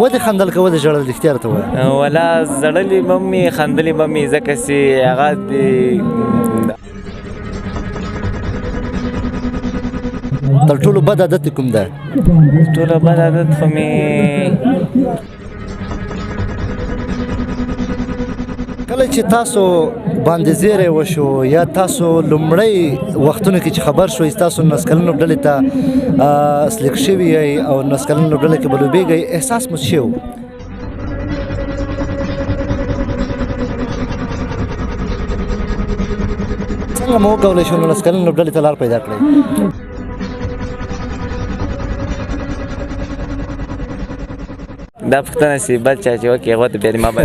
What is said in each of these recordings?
ودې خندل که ودې ژړل، رښتیا راته ووایه. ولا زړلې به مې، خندلې به مې، ځکه چې هغه د تر ټولو بد عادت کوم دی؟ ټولو بد عادت خو مې کله چې تاسو باندې زیری وشو یا تاسو لومړی وختونو کې چې خبر شوئ تاسو 19 کلن لوبډلې ته سلیک شوي یئ او 19 کلن لوبډله کې به لوبېږئ، احساس مو څه شی و؟ څنګه مو وکولی شو 19 کلن لوبډلې ته لار پیدا کړئ؟ دا پوښتنه چې بل چا چې وکړي هغه ته بیا ما به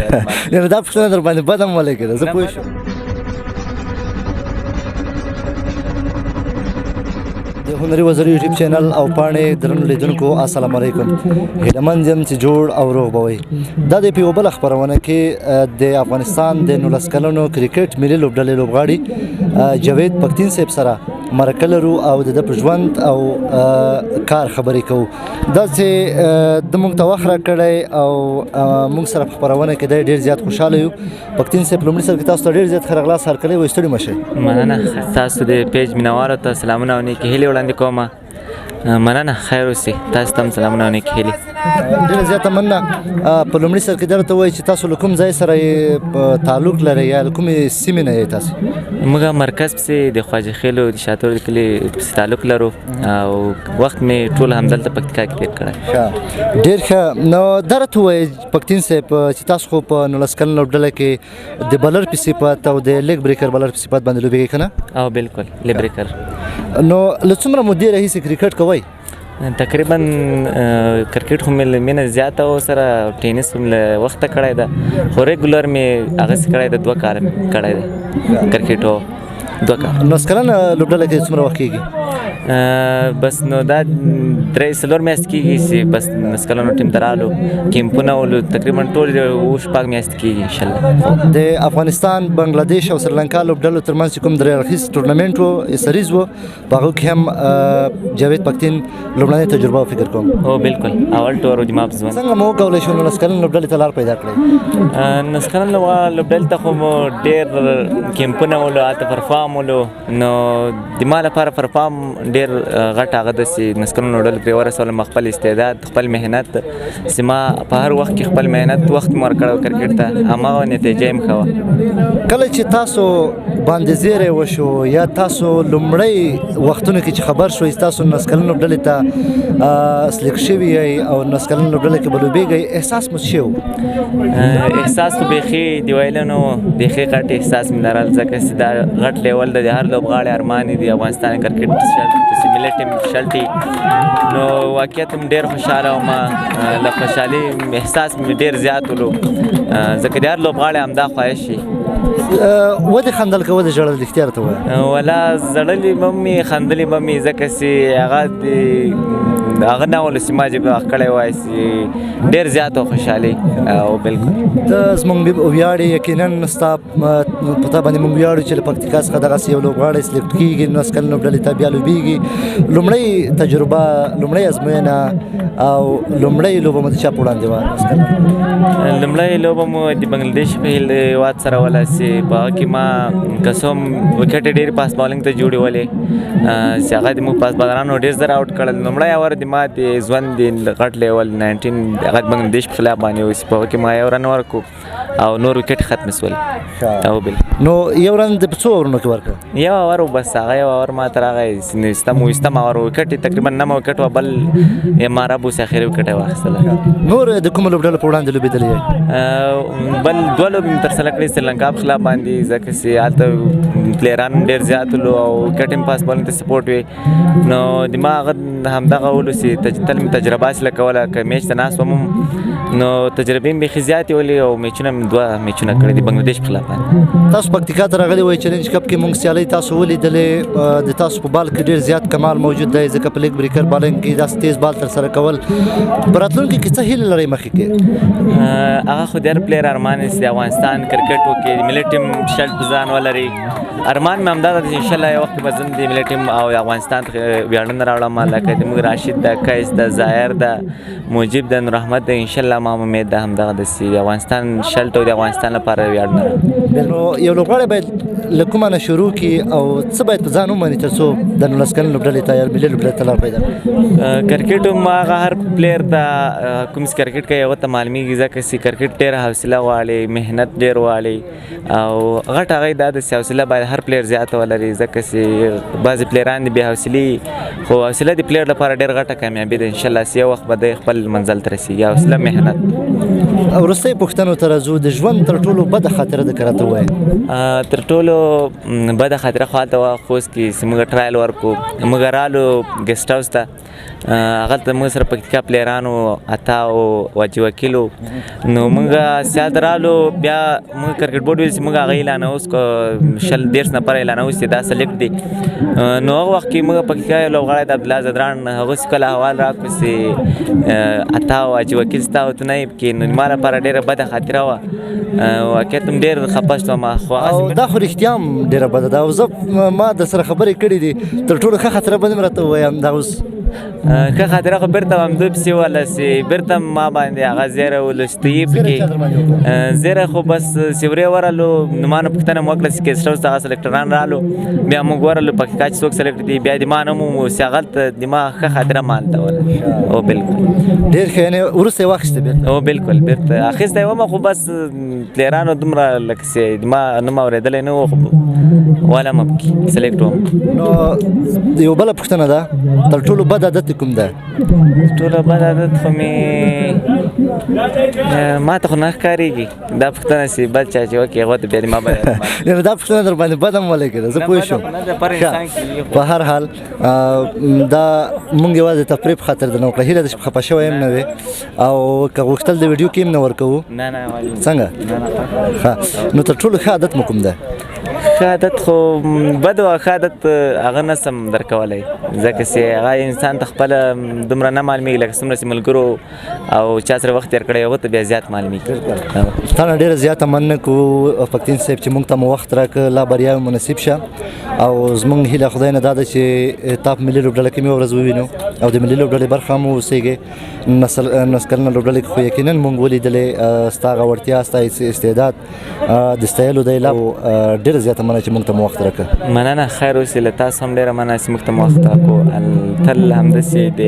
یعنې دا پوښتنه در باندې بده هم ولګېده، زه پوه شوم. د هنري وزري یوټیوب چینل او پاڼې درنو لیدونکو السلام علیکم. هیله مند یم چې جوړ او روغ به وئ. دا د په یوه بله خپرونه کې د افغانستان د 19 کلنو کرکټ ملي لوبډلې لوبغاړي جاوید پکتین صاحب سره مرکه لرو او د ده په ژوند او کار خبرې کوو. دا چې د موږ ته وخت راکړی او موږ سره په خپرونه کې دی، ډېر زیات خوشحاله یو. پکتین صاحب، لومړي سر کې تاسو ته ډېر زیات ښه راغلاست هرکلی وایو، ستړي مه شئ. مننه، تاسو د پیج مینهوالو ته سلامونه او نیکې هیلې وړاندې کوم. مننه، خیر اوسئ. تاسو ته هم سلامونه او نیکې هیلې. ډېره زیاته مننه. په لومړي سر کې درته ووایي چې تاسو له کوم ځای سره تعلق لرئ یا له کومې سیمې نه یئ تاسو؟ موږ مرکز پسې د خواجه خېلو د شاتور د کلي پسې تعلق لرو او وخت مې ټول همدلته پکتیکا کې تېر کړی. ښه، ډېر ښه. نو دا راته ووایئ پکتین صاحب چې تاسو خو په 19 کلن لوبډله کې د بالر په صفت او د لیګ بریکر بالر په صفت باندې لوبېږئ که نه؟ او بالکل، لیګ بریکر. نو له څومره مودې راهیسې کرکټ کوئ؟ تقریبا کرکټ خو مې له مینه زیاته و سره، ټینس هم له وخته کړی ده، خو ریګولر مې هغسې کړی ده، 2 کاله مې کړی دی کرکټ. هو، 2 کاله. 19 کلن لوبډله کې څومره وخت کېږي؟ بس نو دا 3-4 میاشتې کېږي چې بس 19 کلنو ټیم ته رالو، کیمپونه ولو، تقریبا ټول 7-6 میاشتې کېږي انشاءالله. د افغانستان، بنګلادیش او سریلانکا لوبډلو ترمنځ چې کوم 3 اړخیز ټورنمنټ و، سریز و، په هغو کې هم جاوید پکتین لومړنۍ تجربه و فکر کوم. هو بالکل، اول ټور و د ما په ژوند. څنګه مو وکولی شو 19 کلن لوبډلې ته لار پیدا کړئ؟ 19 کلن لوبډلې ته خو مو ډېر کیمپونه ولو، هلته پرفارم ولو. نو د ما لپاره پرفارم ډېر غټ هغه ده چې 19 کلن لوبډلې پرې ورسولم. خپل استعداد، خپل محنت، چې ما په هر وخت کې خپل محنت وخت مې ورکړی کرکټ ته، هماغه نتیجه یې هم ښه وه. کله چې تاسو باندې زیری وشو یا تاسو لومړی وختونو کې چې خبر شوئ تاسو 19 کلن لوبډلې ته سلیک شوي یئ او 19 کلن لوبډله کې به لوبېږئ، احساس مو څه شی و؟ احساس خو بیخي د ویلو نه و، بیخي غټ احساس مې لرل، ځکه چې دا غټ لیول دی، د هر لوبغاړي ارمان دی افغانستان کرکټ چې ملي ټیم شلټي. نو واقعیت هم ډېر خوشحاله وم، له خوشحالي احساس مې ډېر زیات ولو، ځکه د هر لوبغاړي همدا خواهش شي. ودې خندل که ودې ژړل، رښتیا راته ووایه. ولا زړلې به مې، خندلې به مې، ځکه چې هغه د هغه نه ولو چې ما چې به کړی وای چې ډېر زیات و خوشحالي. او بالکل ته زموږ ویاړ یې، یقیناً ستا په تا باندې موږ ویاړو چې له پکتیکا څخه دغسې یو لوبغاړی سلیکټ کېږي، 19 کلن لوبډلې ته بیا لوبېږي. لومړۍ تجربه، لومړۍ ازموینه او لومړۍ لوبه مو د چا په وړاندې وه؟ لومړۍ لوبه مو د بنګلادیش په هېواد سره وله چې په هغه کې ما که څه هم ویکټې ډېرې پاس بالینګ ته جوړې ولې، چې هغه د موږ پاس بالرانو ډېر زر اوټ کړل. لومړی اور د ما د ژوند د غټ لیول 19 هغه د بنګلادیش په خلاف باندې و چې په هغه کې ما یو رن ورکړو او نور ویکټ ختم شول. او بل نو یو رن د په څو اورونو کې ورکړ؟ یو اور و بس، هغه یو اور ما ته راغی، ویستم اور ویکټ یې تقریبا نمه ویکټ وه، بل یې ما رب اوس اخري ویکټ یې واخیستله. نور د کومو لوبډلو په وړاندې لوبېدلی یې؟ بل 2 لوبې مې ترسره کړې سریلانکا په خلاف باندې، ځکه چې هلته پلیران ډېر زیات ولو او ویکټ هم پاس بالینګ ته سپورټ وي. نو د ما هغه همدغه ولو چې تل مې تجربه حاصله کوله، که میچ ته ناست وم نو تجربې مې بیخي زیاتې ولې او میچونه مې 2 میچونه کړي دي بنګلادیش په خلاف باندې. تاسو پکتیکا ته راغلي وئ، چلنج کپ کې مونږ سیالۍ تاسو ولیدلې، د تاسو په بال کې ډېر زیات کمال موجود دی، ځکه په لیګ بریکر بالینګ کې داسې تیز بال ترسره کول. په راتلونکي کې څه هیله لرئ مخکې کې؟ هغه خو د هر پلیر ارمان دی چې د افغانستان کرکټ وکړي، ملي ټیم شرټ په ځان ولري. ارمان مې همدا ده چې انشاءالله یو وخت به زه هم د ملي ټیم او افغانستان ته ویاړونه راوړم، لکه د موږ راشد ده، قیس ده، ظاهر ده، مجیب ده، نور احمد ده. انشاءالله ما هم امید ده همدغه داسې د افغانستان شلټ او د افغانستان لپاره ویاړونه راوړم. نو یو لوبغاړی باید له کومه نه شروع کړي او څه باید په ځان ومني تر څو د 19 کلن لوبډلې ته یا ملي لوبډلې ته لار پیدا کړي؟ کرکټ هم هغه هر player ته کوم چې کرکټ کوي هغه ته معلومیږي، ځکه چې کرکټ ډېره حوصله غواړي، محنت ډېر غواړي او غټه هغه دا ده چې حوصله باید هر player زیاته ولري، ځکه چې بعضې player ان دي بې حوصلې، خو حوصله د player لپاره ډېر غټه کامیابي ده. انشاءالله چې یو وخت به دی خپل منزل ته رسېږي. حوصله، محنت. وروستۍ پوښتنو ته راځو، د ژوند تر ټولو بده خاطره د که راته ووایې؟ تر ټولو بده خاطره خو هلته وه خوست کې چې موږ trial ورکړو، موږ رالو guest house ته، هغلته موږ سره پکتیکا player انو عطا او واجي وکیل و. نو موږ سیال ته رالو، بیا موږ کرکټ بورډ ویل چې موږ هغه اعلانوو، 20 30 نفره اعلانوو چې دا select دي. نو هغه وخت کې موږ پکتیکا یو لوبغاړی د عبدالله ځدراڼ هغه چې کله احوال راکړو چې عطا او حاجي وکیل ستا او ته نه یې پکې، نو ما لپاره ډېره بده خاطره وه. واقعیت هم ډېر خفه شوم. خو او دا خو رښتیا هم ډېره بده ده، او زه ما در سره خبرې کړې دي، تر ټولو ښه خاطره به دې راته ووایم دا اوس؟ ښه خاطره خو بېرته همدوی پسې وله چې بېرته ما باندې هغه زیری ولوستي پکې. زیری خو بس چې ورې ورغلو، نو ما نه پوښتنه مو وکړه چې guest house ته هغه selector ان رالو، بیا موږ ورغلو پکتیکا چې څوک select دي، بیا د ما نوم ومو چې هغلته د ما ښه خاطره ما هلته وله. او بالکل ډېر ښه، یعنې وروسته یې واخیسته بېرته؟ او بالکل بېرته اخیستی وم، خو بس player انو دومره لکه چې د ما نوم اورېدلی نه و، خو وله مه پکې select وم. نو یو بله پوښتنه ده، تر ټولو بد عادت کوم ده؟ ټولو بد عادت خو مې ما ته خو نه ښکارېږي دا پوښتنه چې بل چا چې وکړي هغه ته بیا ما بد یعنې دا پوښتنه در باندې بده هم ولګېده، زه پوه شوم. په هر حال دا مونږ یوازې تفریح په خاطر درنه وکړه، هیله ده چې خفه شوی هم نه وې، او که غوښتل د ویډیو کې هم نه ورکوو. نه نه څنګه؟ ښه، نو تر ټولو ښه عادت مو کوم ده؟ ښه عادت خو بد او ښه عادت هغه نه سم درکولی، ځکه چې هغه انسان ته خپله دومره نه معلومېږي لکه څومره چې ملګرو او چا سره وخت تېر کړی هغه ته بیا زیات معلومېږي. تا نه ډېره زیاته مننه کوو پکتین صاحب چې موږ ته مو وخت راکړ، لا بریا مو نصیب شه، او زموږ هیله خدای نه دا ده چې تا په ملي لوبډله کې مې ورځ ووینو او د ملي لوبډلې برخه هم واوسېږې. نسل کلنه لوبډله کې خو یقینا موږ ولیدلې ستا هغه وړتیا، ستا استعداد د ستایلو دی. لا ډېره زیاته مننه چې موږ ته مو وخت راکړ. مننه، خیر اوسې، له تاسو هم ډېره مننه چې موږ ته مو وخت راکړو. تل همداسې د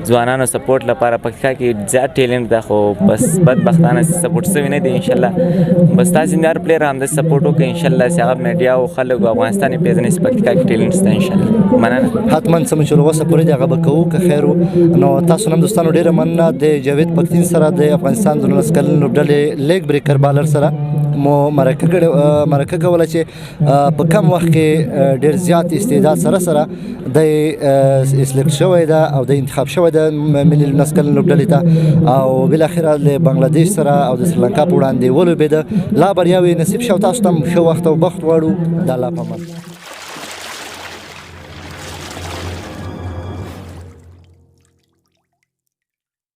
ځوانانو support لپاره پکتیکا کې زیات talent ده، خو بس بدبختانه چې support شوي نه دي. انشاءالله بس تاسې هر player همداسې support وکړئ، انشاءالله چې هغه میډیا او خلک او افغانستان یې پېژني چې پکتیکا کې talent شته. انشاءالله مننه. حتما څه مو چې له وسه پورې دی هغه به کوو که خیر و. نو تاسو نن دوستانو ډېره مننه د جاوید پکتین سره د افغانستان د 19 کلن لوبډلې leg breaker bowler سره مو مرکه کړې، مرکه کوله چې په کم وخت کې ډېر زیات استعداد سره سره دی select شوی ده او دی انتخاب شوی ده ملي 19 کلن لوبډلې ته، او بالاخره له بنګلادیش سره او د سریلانکا په وړاندې ولوبېده. لا بریاوې نصیب شه او تاسو ته هم ښه وخت او بخت غواړو. د الله په امان.